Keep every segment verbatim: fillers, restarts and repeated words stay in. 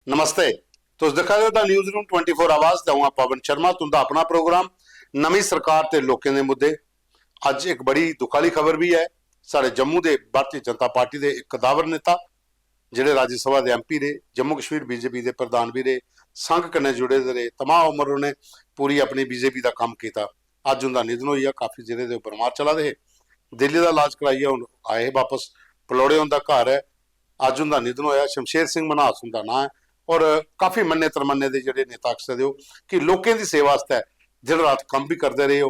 नमस्ते। तुस दिक्खा दे ओ the newsroom twenty four आवाज ते अ'ऊं आं पवन शर्मा, तुं'दा अपना प्रोग्राम नमीं सरकार ते लोकें दे मुद्दे। अज्ज इक बड़ी दुख आह्ली खबर बी ऐ। साढ़े जम्मू दे भारतीय जनता पार्टी दे इक कदावर नेता, जेह्ड़े राज्यसभा दे एमपी रेह्, जम्मू कश्मीर बीजेपी दे प्रधान बी रेह्, संघ कन्नै जुड़े दे रेह्, तमाम उम्र उ'नें पूरी अपनी बीजेपी दा कम्म कीता। अज्ज उं'दा निधन होई गेआ। काफी चिरै दे ओह् बमार चला दे हे, दिल्ली दा इलाज कराइयै हून आए हे बापस। पलौड़े उं'दा घर ऐ। अज्ज उं'दा निधन होआ। शमशेर सिंह मन्हास उं'दा नांऽ ऐ। और काफी मन्ने तरमन्ने दे जेह्ड़े नेता आखी सकदे ओ कि लोकें दी सेवा आस्तै दिन रात कम्म बी करदे रेह् ओ।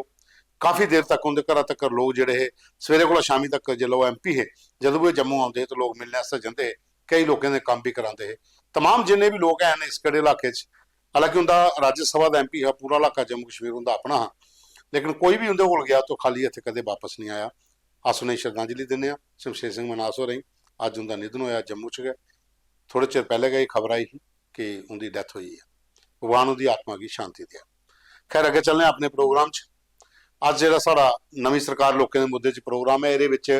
काफी देर तक उं'दे घरा तक लोक जेह्ड़े हे, सवेरे कोला शामी तक, जेल्लै ओह् एमपी हे, जदूं बी ओह् जम्मू औंदे हे ते लोक मिलने आस्तै जंदे हे, केई लोकें दे कम्म बी करांदे हे। तमाम जिन्ने बी लोक हैन इस केह्ड़े इलाके च, हालांकि उं'दा राज्यसभा दा एमपी हा, पूरा इलाका जम्मू कश्मीर उं'दा अपना हा, लेकिन कोई बी उं'दे कोल गेआ तो खाली हत्थ कदें बापस निं आया। अस उ'नेंगी श्रद्धांजलि दिन्ने आं शमशेर सिंह मन्हास होरें गी। अज्ज उं'दा निधन होआ जम्मू च गै। थोह्ड़े चिर पैह्लें गै एह् खबर आई ही कि उं'दी डैथ होई ऐ। भगवान उं'दी आत्मा गी शांति देऐ। खैर, अग्गें चलने आं अपने प्रोग्राम च। अज्ज जेह्ड़ा साढ़ा नमीं सरकार लोकें दे मुद्दे च प्रोग्राम ऐ, एह्दे बिच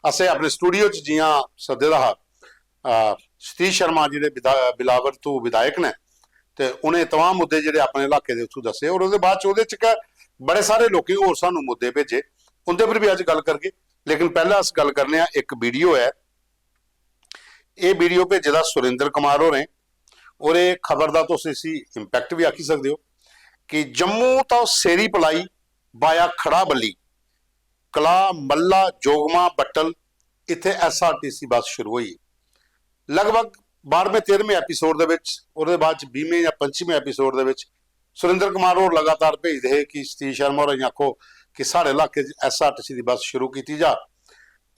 असें अपने स्टूडियो च जि'यां सद्दे दा हा, अ, सतीश शर्मा जेह्ड़े विधा-, बिलावर तू विधायक न, ते उ'नें तमाम मुद्दे जेह्ड़े अपने इलाके दे उत्थूं दस्से। और ओह्दे बाद च ओह्दे च गै बड़े सारे लोकें होर सानूं मुद्दे भेजे, उं'दे पर बी अज्ज गल्ल करगे। लेकिन पैह्लें अस गल्ल करने आं, इक वीडियो ऐ, एह् वीडियो भेजे दा सुरेंद्र कुमार होरें, और एह् खबर दा तुस इसी इम्पैक्ट बी आखी सकदे ओ कि जम्मू तो सेरी पलाई बाया खड़ा बल्ली, कला मल्ला जोगमा बट्टल, इत्थै एसआरटीसी बस शुरू होई। लगभग बारहवें तेरहवें एपिसोड दे बिच, ओह्दे बाद च बीहवें जां पंजीवें एपिसोड दे बिच सुरेंद्र कुमार होर लगातार भेजदे हे कि सतीश शर्मा होरें गी आखो कि साढ़े इलाके च एसआरटीसी दी बस शुरू कीती जा।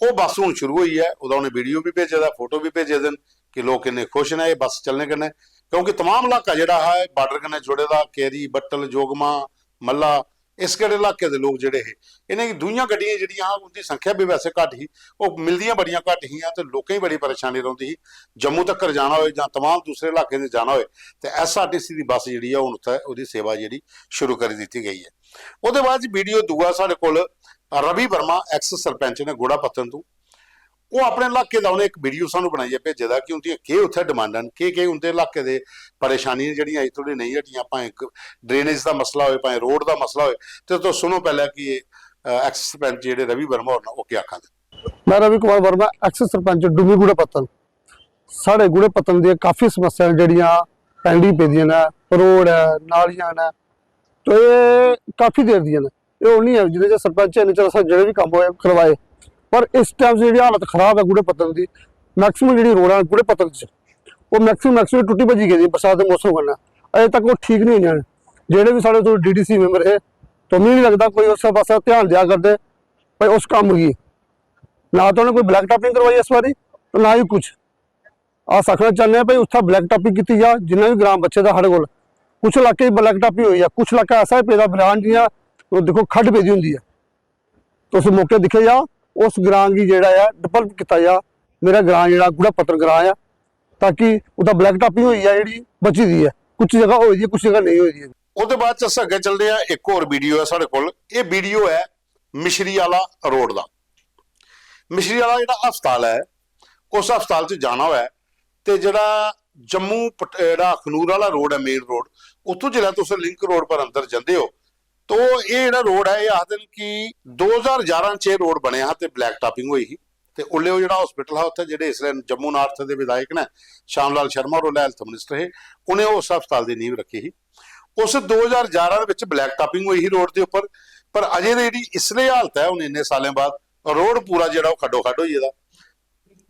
ओह् बस हून शुरू होई ऐ, ओह्दा उ'नें वीडियो बी भेजे दा, फोटो बी भेजे दे न कि लोक किन्ने खुश न एह् बस चलने कन्नै, क्योंकि तमाम इलाका जेह्ड़ा हा, एह् बार्डर कन्नै जुड़े दा, केरी, बट्टल, जोगमा, मल्ला, इस केह्ड़े इलाके दे लोक जेह्ड़े हे, इ'नेंगी दूइयां गड्डियां जेह्ड़ियां हां, उं'दी संख्या बी वैसे घट्ट ही, ओह् मिलदियां बड़ियां घट्ट हियां ते लोकें गी बड़ी परेशानी रौंह्दी ही। जम्मू तक्कर जाना होए जां तमाम दूसरे इलाकें च जाना होए, ते एसआरटीसी दी बस जेह्ड़ी ऐ, हून उत्थै ओह्दी सेवा जेह्ड़ी शुरू करी दित्ती गेई ऐ। ओह्दे बाद च वीडियो दूआ साढ़े कोल रवि वर्मा, एक्स सरपंच ने गुड़ा पत्तन तू, ओह् अपने इलाके दा उ'नें इक वीडियो सानूं बनाइयै भेजे दा कि उं'दियां केह् उत्थै डिमांडां न, केह् केह् उं'दे इलाके दे परेशानियां जेह्ड़ियां अजें धोड़ी नेईं हटियां, भाएं ड्रेनेज दा मसला होए, भाएं रोड दा मसला होए। ते तुस सुनो पैह्लें कि, अ, एक्स सरपंच जेह्ड़े रवि वर्मा होर न, ओह् केह् आखा दे। मैं रवि कुमार वर्मा, एक्स सरपंच डुम्मी गुड़ा पत्तन। साढ़े गुड़े पत्तन दियां काफी समस्यां न जेह्ड़ियां पैंडिंग पेदियां न, रोड ऐ, नालियां न, तो एह् काफी देर दियां न। एह् ओह् निं ऐ, जिन्ने चिर सरपंच ऐ, इन्ने चिर असें जेह्ड़े बी कम्म होए, करवाए। पर इस टाइम च जेह्ड़ी हालत खराब ऐ गुड़े पत्तन दी, मैक्सिमम जेह्ड़ी रोडां न गुड़े पत्तन च, ओह् मैक्सिमम, मैक्सिमम टुट्टी भज्जी गेदी बरसात दे मौसम कन्नै। अजें तक ओह् ठीक निं होइयां न। जेह्ड़े बी साढ़े उत्थूं डीडीसी मैंबर हे, तो मिगी निं लगदा कोई उस पासै ध्यान देआ करदे भाई उस कम्म गी। ना तो उ'नें कोई ब्लैक टॉपिंग करवाई इस बारी, ते ना ही कुछ। अस आखना चाह्न्ने आं भाई उत्थै ब्लैक टॉपिंग कीती जा, जिन्ना बी ग्रांऽ बचे दा साढ़े कोल। कुछ इलाके च ब्लैक टॉपिंग होई ऐ, कुछ इलाका ऐसा ऐ पेदा बरान जि'यां ओह् दिक्खो खड्ड पेदी होंदी ऐ। तुस मौके दिक्खेआ जा, उस ग्रांऽ गी जेह्ड़ा ऐ डेवलप कीता जा। मेरा ग्रांऽ जेह्ड़ा गुड़ा पत्तन ग्रांऽ ऐ, ताकि उत्थै ब्लैक टॉपिंग होई ऐ जेह्ड़ी बची दी ऐ, कुछ जगह होई दी ऐ, कुछ जगह नेईं होई दी ऐ। ओह्दे बाद च अस अग्गें चलदे आं, इक होर वीडियो ऐ साढ़े कोल। एह् वीडियो ऐ मिश्री आह्ला रोड दा। मिश्री आह्ला जेह्ड़ा हस्पताल ऐ, उस हस्पताल च जाना होऐ ते जेह्ड़ा जम्मू पट-, जेह्ड़ा अखनूर आह्ला रोड ऐ, मेन रोड, उत्थूं जिसलै तुस लिंक रोड पर अंदर जंदे ओ, तो एह् जेह्ड़ा रोड ऐ, एह् आखदे न कि दो ज्हार ञारां च एह् रोड बनेआ हा ते ब्लैक टॉपिंग होई ही। ते उल्लै ओह् जेह्ड़ा हस्पिटल हा, उत्थै जेह्ड़े इसलै जम्मू नार्थ दे विधायक न, श्याम लाल शर्मा होर, उसलै हेल्थ मिनिस्टर हे, उ'नें उस हस्पताल दी नींव रक्खी ही। उस दो ज्हार ञारां दे बिच ब्लैक टॉपिंग होई ही रोड दे उप्पर, पर अजें ते जेह्ड़ी इसलै हालत ऐ, हून इन्ने सालें बाद, रोड पूरा जेह्ड़ा ओह् खड्डो खड्ड होई गेदा।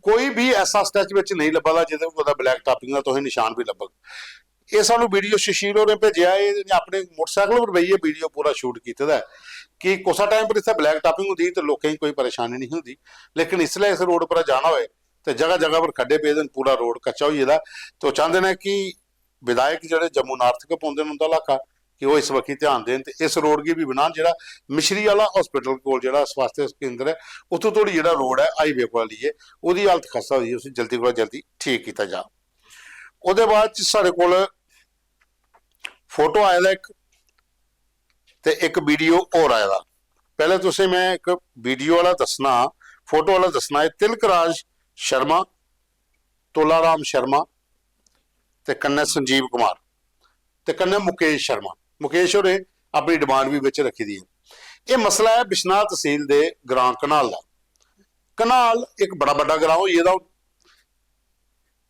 कोई बी ऐसा स्ट्रेच बिच नेईं लब्भा दा जेह्दे पर कुतै ब्लैक टॉपिंग दा तुसें नशान बी लब्भग। एह् सानूं वीडियो सुशील होरें भेजेआ, एह् इ'नें अपने मोटरसाइकल पर बेहियै वीडियो पूरा शूट कीते दा ऐ कि कुसै टाइम पर इत्थै ब्लैक टॉपिंग होंदी ही ते लोकें गी कोई परेशानी नेईं ही होंदी, लेकिन इसलै इस रोड पर जाना होए ते जगह जगह पर खड्डे पेदे न, पूरा रोड कच्चा होई गेदा ऐ। ते ओह् चांह्दे न कि विधायक जेह्ड़े जम्मू नार्थ गै पौंदे न, उं'दा इलाका, कि ओह् इस बक्खी ध्यान देन ते इस रोड गी बी बनान, जेह्ड़ा मिश्री आह्ला हस्पिटल कोल जेह्ड़ा स्वास्थ्य केंद्र ऐ, उत्थूं धोड़ी जेह्ड़ा रोड ऐ हाईवे कोला लेइयै, ओह्दी हालत खस्ता होई दी, उसी जल्दी कोला जल्दी ठीक कीता जा। ओह्दे बाद च साढ़े कोल फोटो आए दा इक, ते इक वीडियो होर आए दा। पैह्लें तुसें मैं इक वीडियो आह्ला दस्सना, फोटो आह्ला दस्सना। एह् तिलक राज शर्मा, तोला राम शर्मा, ते कन्नै संजीव कुमार ते कन्नै मुकेश शर्मा। मुकेश होरें अपनी डिमांड बी बिच रक्खी दी ऐ। एह् मसला ऐ बिश्नाह तसील दे ग्रां कनाल दा। कनाल इक बड़ा बड्डा ग्रां होई गेदा हून।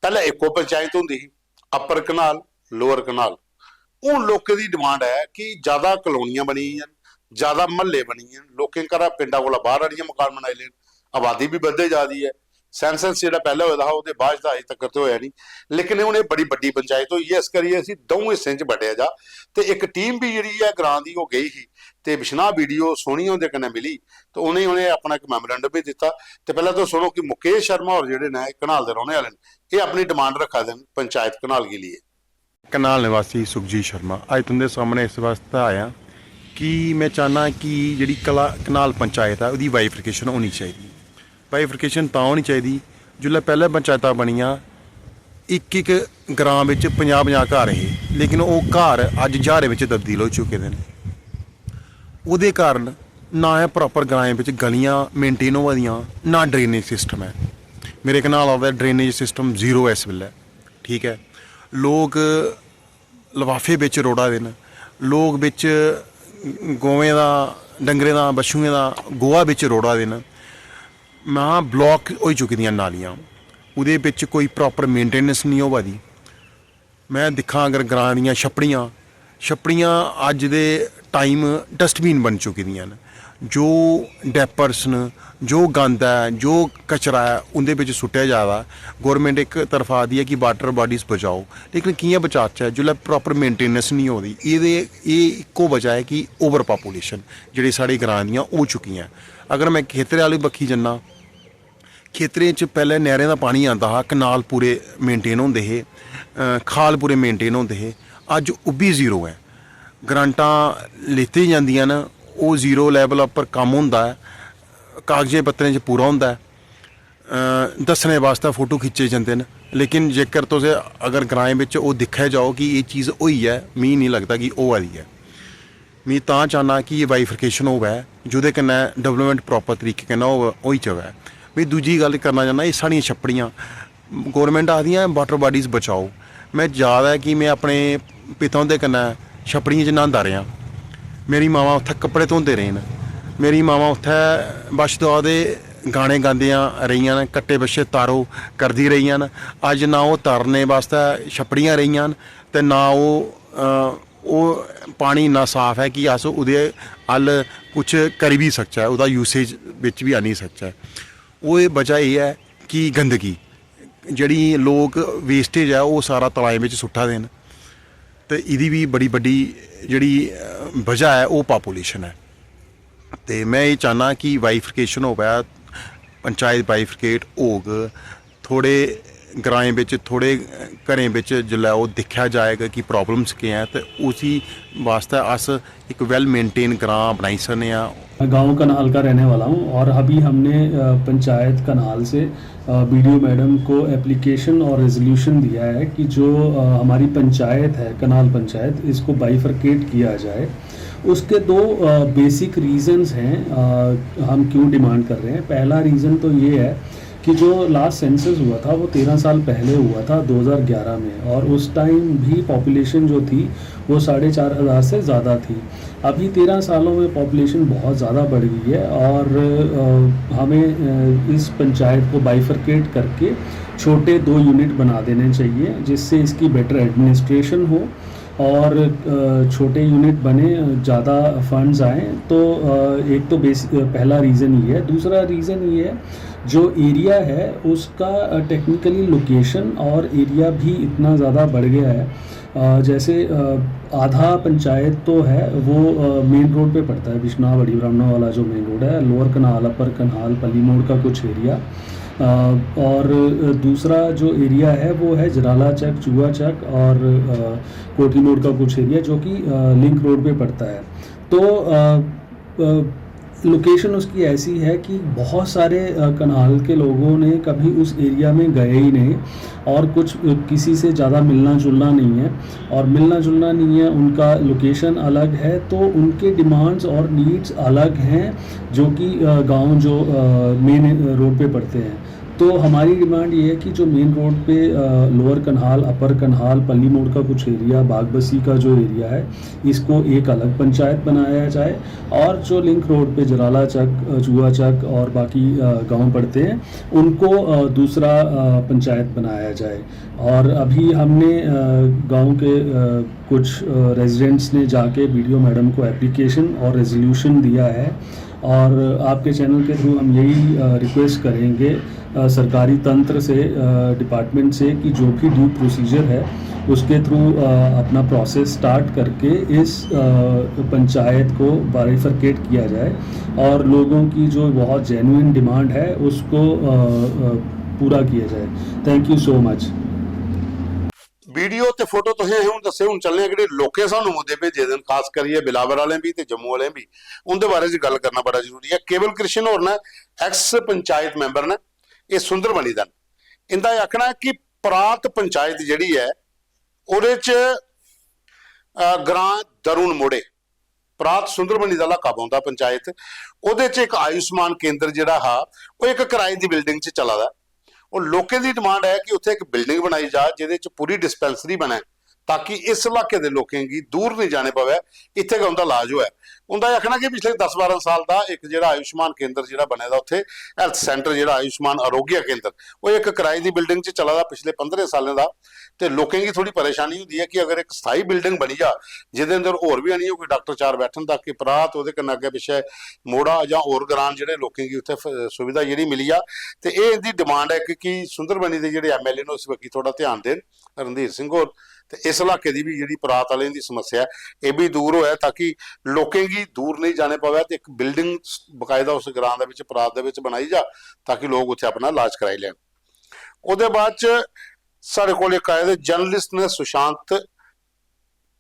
पैह्लें इक्को पंचायत होंदी ही, अप्पर कनाल, लोअर कनाल। हून लोकें दी डिमांड ऐ कि ज्यादा कलोनियां बनी गेइयां न, ज्यादा म्हल्ले बनी गे न, लोकें घरा पिंडा कोला बाहर आनियै मकान बनाई ले न, आबादी बी बधदे जा दी ऐ। सेंसस जेह्ड़ा पैह्लें होए दा हा, ओह्दे बाद दा अजें तक्कर ते होएआ निं, लेकिन हून एह् बड़ी बड्डी पंचायत होई ऐ, इस करियै इसी द'ऊं हिस्सें च बंडेआ जा। ते इक टीम बी जेह्ड़ी ऐ ग्रां दी, ओह् गेई ही ते बिश्नाह बीडीओ सोनी हुंदे कन्नै मिली, ते उ'नेंगी उ'नें अपना इक memorandum बी दित्ता। ते पैह्लें तुस सुनो कि मुकेश शर्मा होर जेह्ड़े न, एह् कनाल दे रौह्ने आह्ले न, एह् अपनी डिमांड रक्खा दे न पंचायत कनाल गी लेइयै। कनाल निवासी सुखजीत शर्मा, अज्ज तुं'दे सामनै इस वास्तै आया कि में चाह्न्नां कि जेह्ड़ी कला कनाल पंचायत ऐ, ओह्दी बाइफर्केशन होनी चाहिदी। बाइफर्केशन तां होनी चाहिदी, जिसलै पैह्लें पंचायतां बनियां, इक इक ग्रां बिच पंजाह् पंजाह् घर हे, लेकिन ओह् घर अज्ज ज्हारें बिच तब्दील होई चुके दे न। ओह्दे कारण ना ऐ प्रापर ग्राएं बिच गलियां मेंटेन होआ दियां, ना ड्रेनेज सिस्टम ऐ। मेरे कनाल दा ड्रेनेज सिस्टम जीरो ऐ इस बेल्लै। ठीक ऐ, लोक लफाफे बिच रोड़ा दे न, लोक बिच गौवें दा, डंगरें दा, बच्छुएं दा गोहा बिच रोड़ा दे न। मां ब्लॉक होई चुकी दियां नालियां, ओह्दे बिच कोई प्रापर मेंटेनेंस निं होआ दी। में दिक्खां अगर ग्रां दियां छप्पड़ियां, छप्पड़ियां अज्ज दे टाइम डस्टबिन बनी चुकी दियां न। जो डायपर्स न, जो गंद ऐ, जो कचरा ऐ, उं'दे बिच सुट्टेआ जा दा। गौरमेंट इक तरफा आखदी ऐ कि वाटर बाडीज बचाओ, लेकिन कि'यां बचाचै जिसलै प्रापर मेंटेनेंस निं होआ दी? एह्दे एह् इक्को वजह ऐ कि ओवर पापुलेशन जेह्ड़ी साढ़े ग्रां दियां होई चुकी ऐ। अगर में खेतरे आह्ली बक्खी जन्ना, खेतरें च पैह्लें नैह्रें दा पानी आंदा हा, कनाल पूरे मेंटेन होंदे हे, अ, खाल पूरे मेंटेन होंदे हे। अज्ज ओह् बी जीरो ऐ। ग्रांटां लेती जंदियां न, ओह् जीरो लेवल उप्पर कम्म होंदा ऐ, कागजें पत्तरें च पूरा होंदा ऐ। अ, दस्सने बास्तै फोटो खिच्चे जंदे न, लेकिन जेकर तुस अगर ग्राएं बिच ओह् दिक्खेआ जाओ कि एह् चीज़ होई ऐ, मिगी निं लगदा कि होआ दी ऐ। में तां चाह्न्नां कि एह् बाइफर्केशन होऐ, जेह्दे कन्नै डेवलपमेंट प्रापर तरीके कन्नै होऐ, होई जावै। में दूजी गल्ल करना चाह्न्नां, एह् साढ़ियां छप्पड़ियां, गौरमेंट आखदी ऐ वाटर बाडीज बचाओ। में याद ऐ कि में अपने पिता हुंदे कन्नै छप्पड़ियें च न्हांदा रेहा। मेरी मावां उत्थै कपड़े धोंदे रेह् न। मेरी मावां उत्थै बच्छदुआ दे गाने गांदियां रेहियां न, कट्टे बच्छे तारो करदी रेहियां न। अज्ज ना ओह् तारने बास्तै छप्पड़ियां रेहियां न ते ना ओह्, अ, ओह् पानी इन्ना साफ ऐ कि अस ओह्दे अल कुछ करी बी सकचै, ओह्दा यूसेज बिच बी आह्नी सकचै। ओह् एह् बजह एह् ऐ कि गंदगी, जेह्ड़ी लोक वेस्टेज ऐ, ओह् सारा तलाएं बिच सुट्टा दे न। ते एह्दी बी बड़ी बड्डी जेह्ड़ी, अ, बजह ऐ, ओह् पापुलेशन ऐ। ते में एह् चाह्न्नां कि बाइफर्केशन होवै, पंचायत बाइफर्केट होग, थोड़े ग्राएं बिच, थोड़े घरें बिच जिसलै ओह् दिक्खेआ जाएगा कि प्रॉब्लम्स केह् ऐ, ते उसी बास्तै अस एक वेल मेंटेन ग्रां बनाई सकने आं। मैं गांव कनाल का रहने वाला हूं और अभी हमने, अ, पंचायत कनाल से, अ, बीडीओ मैडम को एप्लीकेशन और रेजोल्यूशन दिया है कि जो, अ, हमारी पंचायत है, कनाल पंचायत, इसको बाइफरकेट किया जाए। उसके दो, अ, बेसिक रीजंस हैं, अ, हम क्यों डिमांड कर रहे हैं। पहला रीजन तो ये है कि जो लास्ट सेंसस हुआ था, वो तेरह साल पहले हुआ था, दो हज़ार ग्यारह में, और उस टाइम भी पॉपुलेशन जो थी, वो साढ़े चार हज़ार से ज़्यादा थी। अभी तेरह सालों में पॉपुलेशन बहुत ज़्यादा बढ़ गई है और, अ, हमें, अ, इस पंचायत को बाइफरकेट करके छोटे दो यूनिट बना देने चाहिए, जिससे इसकी बेटर एडमिनिस्ट्रेशन हो और, अ, छोटे यूनिट बने, ज़्यादा फंड्स आएँ। तो, अ, एक तो बेस-, अ, पहला रीज़न ये है। दूसरा रीज़न ये है, जो एरिया है, उसका, अ, टेक्निकली लोकेशन और एरिया भी इतना ज़्यादा बढ़ गया है। अ, जैसे, अ, आधा पंचायत तो है, वो, अ, मेन रोड पे पड़ता है, बिश्नाह बड़ी ब्राह्मणा वाला जो मेन रोड है, लोअर कनाल, अपर कनाल, पल्ली मोड़ का कुछ एरिया। अ, और दूसरा जो एरिया है, वो है जराला चक, चूहा चक और, अ, कोठी मोड़ का कुछ एरिया, जो कि, अ, लिंक रोड पे पड़ता है। तो, अ, अ, लोकेशन उसकी ऐसी है कि बहुत सारे, अ, कनाल के लोगों ने कभी उस एरिया में गए ही नहीं और कुछ, अ, किसी से ज़्यादा मिलना जुलना नहीं है और मिलना जुलना नहीं है, उनका लोकेशन अलग है, तो उनके डिमांड्स और नीड्स अलग हैं, जो कि, अ, गांव जो, अ, मेन, अ, रोड पे पड़ते हैं। तो हमारी डिमांड ये है कि जो मेन रोड पे लोअर कन्हाल, अपर कन्हाल, पल्ली मोड़ का कुछ एरिया, बागबसी का जो एरिया है, इसको एक अलग पंचायत बनाया जाए और जो लिंक रोड पे जराला चक, जुआ चक और बाकी गांव पड़ते हैं, उनको दूसरा पंचायत बनाया जाए। और अभी हमने गांव के कुछ रेजिडेंट्स ने जाके बीडीओ मैडम को एप्लीकेशन और रेजोल्यूशन दिया है। और आपके चैनल के थ्रू हम यही रिक्वेस्ट करेंगे सरकारी तंत्र से, डिपार्टमेंट से, कि जो भी ड्यू प्रोसीजर है, उसके थ्रू अपना प्रोसेस स्टार्ट करके इस पंचायत को बाइफरकेट किया जाए और लोगों की जो बहुत जेन्युइन डिमांड है, उसको पूरा किया जाए। Thank you so much। Video ते फोटो तुसें असें हून दस्से। हून चलने आं कि लोकें सानू मुद्दे भेजे दे न, खास करियै बिलावर आह्लें बी ते जम्मू आह्लें बी, उं'दे बारे च गल्ल करना बड़ा जरूरी ऐ। केवल कृष्ण होर न, एक्स पंचायत मैंबर न, एह् सुंदरबनी दा न। इं'दा एह् आखना ऐ कि परात पंचायत जेह्ड़ी ऐ, ओह्दे च ग्रां दरुण मोड़े, परात सुंदरबनी दा इलाका पौंदा पंचायत, ओह्दे च इक आयुष्मान केंद्र जेह्ड़ा हा, ओह् इक कराए दी बिल्डिंग च चला दा ऐ। और लोकें दी डिमांड ऐ कि उत्थै इक बिल्डिंग बनाई जा, जेह्दे च पूरी डिस्पैंसरी बनै, ताकि इस इलाके दे लोकें गी दूर नेईं जाने पवै, इत्थै गै उं'दा इलाज होऐ। उं'दा एह् आखना कि पिछले दस बारां साल दा इक जेह्ड़ा आयुष्मान केंद्र जेह्ड़ा बने दा उत्थै, हेल्थ सेंटर जेह्ड़ा आयुष्मान आरोग्य केंद्र, ओह् इक कराए दी बिल्डिंग च चला दा पिछले पंदरें सालें दा। ते लोकें गी थोह्ड़ी परेशानी होंदी ऐ कि अगर इक स्थाई बिल्डिंग बनी जा, जेह्दे अंदर होर बी आनियै कोई डाक्टर चार बैठन, ताकि परात ओह्दे कन्नै अग्गें पिच्छें मोड़ा जां होर ग्रां जेह्ड़े लोकें गी उत्थै सुविधा जेह्ड़ी मिली जा। ते एह् इं'दी डिमांड ऐ कि सुंदरबनी दे जेह्ड़े एमएलए न, उस बक्खी थोह्ड़ा ध्यान देन, रणधीर सिंह होर। ते इस इलाके दी बी जेह्ड़ी परात आह्लें दी समस्या ऐ, एह् बी दूर होऐ, ताकि लोकें गी दूर नेईं जाने पवै ते इक बिल्डिंग बकायदा उस ग्रां दे बिच, परात दे बिच बनाई जा, ताकि लोक उत्थै अपना इलाज कराई लैन। ओह्दे बाद च साढ़े कोल इक आए दे जर्नलिस्ट ने, सुशांत,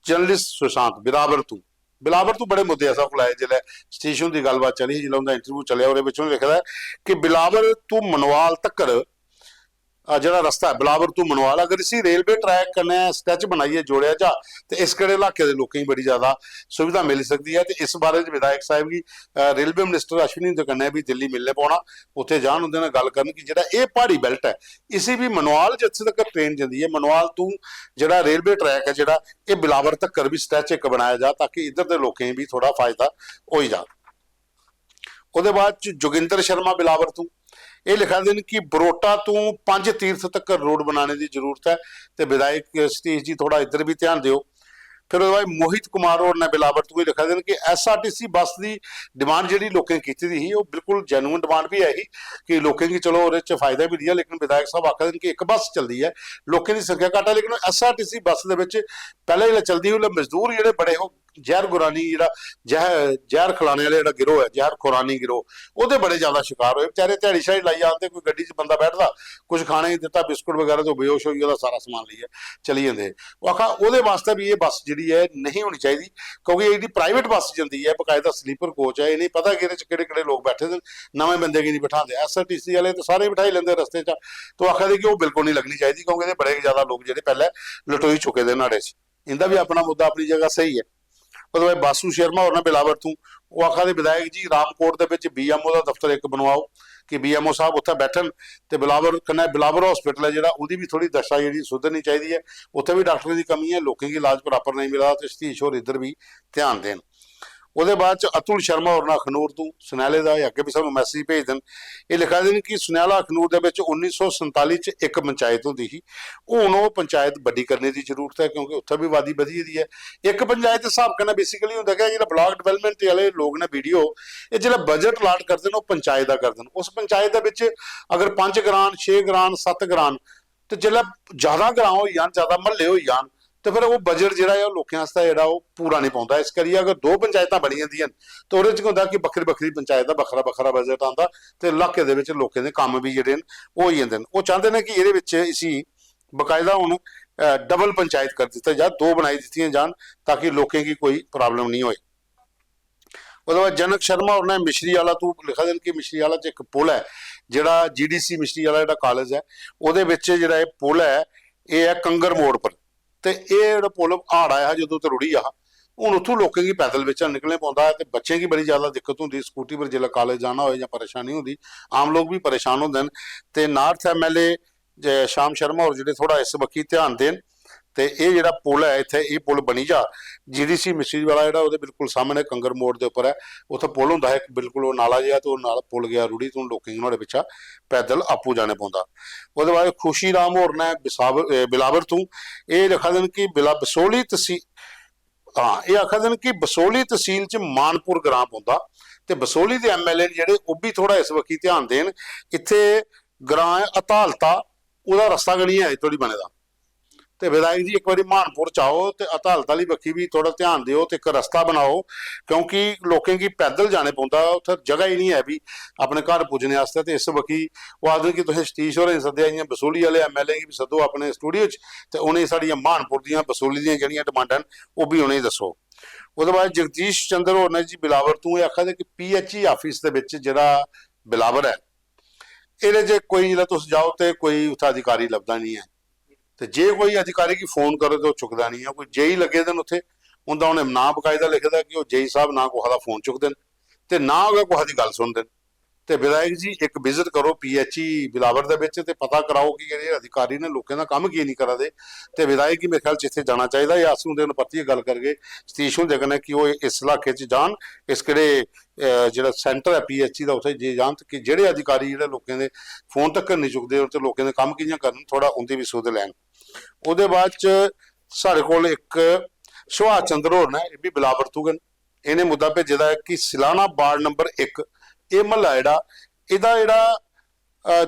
जर्नलिस्ट सुशांत, बिलावर तू, बिलावर तू बड़े मुद्दे असें कोल आए। जिसलै सतीश हुंदी गल्लबात चली ही, जिसलै उं'दा इंटरव्यू चलेआ, ओह्दे बिच उ'नें लिखे दा ऐ कि बिलावर तू मनवाल तक्कर जेह्ड़ा रस्ता ऐ बिलावर तू मनवाल, अगर इसी रेलवे ट्रैक कन्नै स्ट्रेच बनाइयै जोड़ेआ जा, ते इस केह्ड़े इलाके दे लोकें गी बड़ी ज्यादा सुविधा मिली सकदी ऐ। ते इस बारे च विधायक साहब गी रेलवे मिनिस्टर अश्विनी हुंदे कन्नै बी दिल्ली मिलने पौना, उत्थै जान, उं'दे कन्नै गल्ल करन कि जेह्ड़ा एह् प्हाड़ी बेल्ट ऐ, इसी बी मनवाल, जित्थै तक ट्रेन जंदी ऐ, मनवाल तू जेह्ड़ा रेलवे ट्रैक ऐ, जेह्ड़ा एह् बिलावर तक्कर बी स्ट्रेच इक बनाया जा, ताकि इद्धर दे लोकें गी बी थोह्ड़ा फायदा होई जा। ओह्दे बाद च जोगिंदर शर्मा बिलावर तू एह् लिखा दे न कि बरोटा तू पंज तीर्थ तक्कर रोड बनाने दी जरूरत ऐ, ते विधायक सतीश जी थोह्ड़ा इद्धर बी ध्यान देओ। फिर ओह्दे बाद मोहित कुमार होर ने बिलावर तू एह् लिखा दे न कि एसआरटीसी बस दी डिमांड जेह्ड़ी लोकें कीती दी ही, ओह् बिल्कुल जेन्युइन डिमांड बी ऐ ही कि लोकें गी चलो ओह्दे च फायदा बी रेहा, लेकिन विधायक साहब आखा दे न कि इक बस चलदी ऐ, लोकें दी संख्या घट्ट ऐ, लेकिन एसआरटीसी बस दे बिच पैह्लें जिसलै चलदी ही, उसलै मजदूर जेह्ड़े बड़े ओह् जैह्र गुरानी जेह्ड़ा जैह्-, जैह्र खलाने आह्ले जेह्ड़ा गिरोह् ऐ, जैह्र खुरानी गिरोह्, ओह्दे बड़े ज्यादा शकार होए। बेचारे ध्याड़ी श्याड़ी लाइयै आंदे, कोई गड्डी च बंदा बैठदा, कुछ खाने गी दित्ता, बिस्कुट बगैरा, ते ओह् बेहोश होई गेदा, सारा समान लेइयै चली जंदे हे। ओह् आखा ओह्दे बास्तै बी एह् बस जेह्ड़ी ऐ नेईं होनी चाहिदी, क्योंकि एह् जेह्ड़ी प्राइवेट बस जंदी ऐ, बकायदा स्लीपर कोच ऐ, इ'नेंगी पता कि एह्दे च केह्ड़े केह्ड़े लोक बैठे दे न, नमें बंदे गी निं बठांदे। एसआरटीसी आह्ले ते सारे बठाई लैंदे रस्ते च, तो आखा दे कि ओह् बिल्कुल निं लग्गनी चाहिदी, क्योंकि एह्दे बड़े गै ज्यादा लोक जेह्ड़े पैह्लें लटोई चुके दे न्हाड़े च। इं'दा बी अपना मुद्दा, अपनी जगह स्हेई ऐ। ओह्दे बाद बासू शर्मा होर न बिलावर तू, ओह् आखा दे विधायक जी रामकोट दे बिच बीएमओ दा दफ्तर इक बनवाओ, कि बीएमओ साहब उत्थै बैठन, ते बिलावर कन्नै बिलावर हॉस्पिटल ऐ जेह्ड़ा, ओह्दी बी थोह्ड़ी दशा जेह्ड़ी सुधरनी चाहिदी ऐ। उत्थै बी डाक्टरें दी कमी ऐ, लोकें गी इलाज प्रापर नेईं मिला दा, ते सतीश होर इद्धर बी ध्यान देन। ओह्दे बाद च अतुल शर्मा होर न अखनूर तू, सुनैले दा, एह् अग्गें बी सानूं मैसेज भेजदे न। एह् लिखा दे न कि सुनैला अखनूर दे बिच उन्नी सौ संताली च इक पंचायत होंदी ही, हून ओह् पंचायत बड्डी करने दी जरूरत ऐ, क्योंकि उत्थै बी आबादी बधी गेदी ऐ। इक पंचायत दे स्हाब कन्नै बेसिकली होंदा केह् ऐ, जेह्ड़ा ब्लाक डेवलपमेंट आह्ले लोक न, बीडीओ, एह् जेल्लै बजट अलाट करदे न, ओह् पंचायत दा करदे न। उस पंचायत दे बिच अगर पंज ग्रां न, छे ग्रां न, सत्त ग्रां न, ते जेल्लै ज्यादा ग्रां होई जान, ज्यादा म्हल्ले होई जान, ते फिर ओह् बजट जेह्ड़ा ऐ, ओह् लोकें आस्तै जेह्ड़ा ओह् पूरा निं पौंदा। इस करियै अगर दो पंचायतां बनी जंदियां न, ते ओह्दे च केह् होंदा कि बक्खरी बक्खरी पंचायत दा बक्खरा बक्खरा बजट आंदा, ते इलाके दे बिच लोकें दे कम्म बी जेह्ड़े न, ओह् होई जंदे न। ओह् चांह्दे न कि एह्दे बिच इसी बकायदा हून डबल पंचायत करी दित्ता जा, दो बनाई दित्तियां जान, ताकि लोकें गी कोई प्राब्लम निं होए। ओह्दे बाद जनक शर्मा होर ने मिश्री आह्ला तू लिखा दे न कि मिश्री आह्ला च इक पुल ऐ, जेह्ड़ा जीडीसी मिश्री आह्ला जेह्ड़ा कालेज ऐ, ओह्दे बिच जेह्ड़ा एह् पुल ऐ, एह् ऐ कंगर मोड़ पर। ते एह् जेह्ड़ा पुल हाड़ आया हा जदूं, ते रुढ़ी गेआ हा। हून उत्थूं लोकें गी पैदल बिच्चा निकलने पौंदा ऐ ते बच्चें गी बड़ी ज्यादा दिक्कत होंदी, स्कूटी पर जिसलै कालेज जाना होऐ जां परेशानी होंदी, आम लोक बी परेशान होंदे न। ते नार्थ एमएलए श्याम शर्मा होर जेह्ड़े थोह्ड़ा इस बक्खी ध्यान देन ते एह् जेह्ड़ा पुल ऐ इत्थै, एह् पुल बनी जा, जीडीसी मिस्त्री वाला जेह्ड़ा ओह्दे बिल्कुल सामनै कंगर मोड़ दे उप्पर ऐ, उत्थै पुल होंदा हा इक, बिल्कुल ओह् नाला जेहा ते ओह् नाला पुल गेआ रुढ़ी, ते हून लोकें गी नुहाड़े बिच्चा पैदल आपूं जाने पौंदा। ओह्दे बाद खुशी राम होर ने बिसावर-, ए, बिलावर तू एह् लिखा दे न कि बिला-, बसोली तसी-, हां, एह् आखा दे न कि बसोली तसील च मानपुर ग्रां पौंदा ते बसोली दे एमएलए न जेह्ड़े, ओह् बी थोह्ड़ा इस बक्खी ध्यान देन। इत्थै ग्रां ऐ हतालता, ओह्दा रस्ता गै निं ऐ अजें धोड़ी बने दा। ते विधायक जी, इक बारी म्हानपुर च आओ ते हतालता आह्ली बक्खी बी थोह्ड़ा ध्यान देओ ते इक रस्ता बनाओ, क्योंकि लोकें गी पैदल जाने पौंदा, उत्थै जगह ही निं ऐ। भी अपने घर पुज्जने आस्तै ते इस बक्खी ओह् आखदे कि तुसें सतीश होरें गी सद्देआ, इ'यां बसोली आह्ले एमएलए गी बी सद्दो अपने स्टूडियो च ते उ'नेंगी साढ़ियां म्हानपुर दियां, बसोली दियां जेह्ड़ियां डिमांडां न, ओह् बी उ'नेंगी दस्सो। ओह्दे बाद जगदीश चंद्र होर ने जी बिलावर तू एह् आखा दे कि पीएचई आफिस दे बिच जेह्ड़ा बिलावर ऐ, एह्दे च कोई, जिसलै तुस जाओ ते कोई उत्थै अधिकारी लभदा निं ऐ। ते जे कोई अधिकारी गी फोन करो ते ओह् चुकदा निं ऐ। कोई जेई लग्गे दे न उत्थै, उं'दा उ'नें नांऽ बकायदा लिखे दा कि ओह् जेई साह्ब ना कुसै दा फोन चुकदे न ते ना गै कुसै दी गल्ल सुनदे न। ते विधायक जी, इक विजिट करो पीएचई बिलावर दे बिच ते पता कराओ कि जेह्ड़े अधिकारी ने लोकें दा कम्म की निं करा दे। ते विधायक गी मेरे ख्याल च इत्थै जाना चाहिदा। एह् अस उं'दे कन्नै परतियै गल्ल करगे, सतीश हुंदे कन्नै, कि ओह् इस इलाके च जान, इस केह्ड़े, अ, जेह्ड़ा सेंटर ऐ पीएचई दा, उत्थै जे जान ते कि जेह्ड़े अधिकारी जेह्ड़े लोकें दे फोन तक निं चुकदे ते लोकें दे कम्म कि'यां करन, थोह्ड़ा उं'दी बी सुध लैन। ओह्दे बाद च साढ़े कोल इक सुभाष चंद्र होर न, एह् बी बिलावर तू गै न। इ'नें मुद्दा भेजे दा ऐ कि सिलाना वार्ड नंबर इक, एह् म्हल्ला जेह्ड़ा, एह्दा जेह्ड़ा, अ,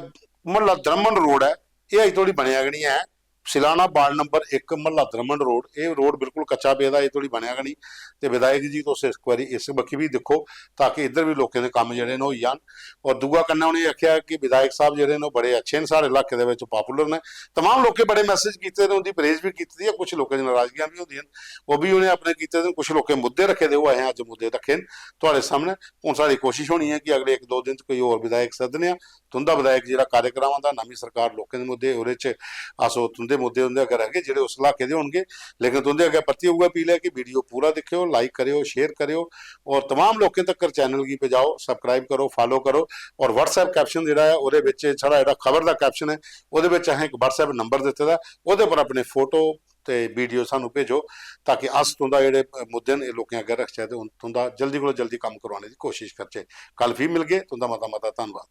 म्हल्ला द्रमण रोड ऐ, एह् अजें धोड़ी बनेआ गै निं ऐ। सिलाना वार्ड नंबर इक, म्हल्ला द्रमण रोड, एह् रोड बिल्कुल कच्चा पेदा, अजें धोड़ी बनेआ गै निं। ते विधायक जी, तुस इस बारी इस बक्खी बी दिक्खो, ताकि इद्धर बी लोकें दे कम्म जेह्ड़े न, होई जान। और दूआ कन्नै उ'नें आखेआ कि विधायक साहब जेह्ड़े न, ओह् बड़े अच्छे न, साढ़े इलाके दे बिच पॉपुलर न। तमाम लोकें बड़े मैसेज कीते न, उं'दी प्रेज बी कीती दी ऐ, कुछ लोकें दी नाराजगियां बी होंदियां न, ओह् बी उ'नें अपने कीते दे न। कुछ लोकें मुद्दे रक्खे दे, ओह् असें अज्ज मुद्दे रक्खे न थुआढ़े सामनै। हून साढ़ी कोशिश होनी ऐ कि अगले इक दो दिन च कोई होर विधायक सद्दने आं। तुं'दा विधायक जेह्ड़ा कार्यक्रम आंदा, नमीं सरकार, लोकें दे मुद्दे, ओह्दे च अस ओह् तुं'दे मुद्दे उं'दे अग्गें रखगे, जेह्ड़े उस इलाके दे होनगे। लेकिन तुं'दे अग्गें परतियै उ'ऐ अपील ऐ कि वीडियो पूरा दिक्खेओ, लाइक करेओ, शेयर करेओ और तमाम लोकें तक्कर चैनल गी पजाओ, सब्सक्राइब करो, फॉलो करो। और WhatsApp कैप्शन जेह्ड़ा ऐ, ओह्दे बिच साढ़ा जेह्ड़ा खबर दा कैप्शन ऐ, ओह्दे बिच असें इक WhatsApp नंबर दित्ते दा, ओह्दे पर अपने फोटो ते वीडियो सानूं भेजो, ताकि अस तुं'दा जेह्ड़े मुद्दे न, एह् लोकें अग्गें रखचै ते उन-, तुं'दा जल्दी कोला जल्दी कम्म करोआने दी कोशिश करचै। कल फ्ही मिलगे, तुं'दा मता मता धन्नवाद।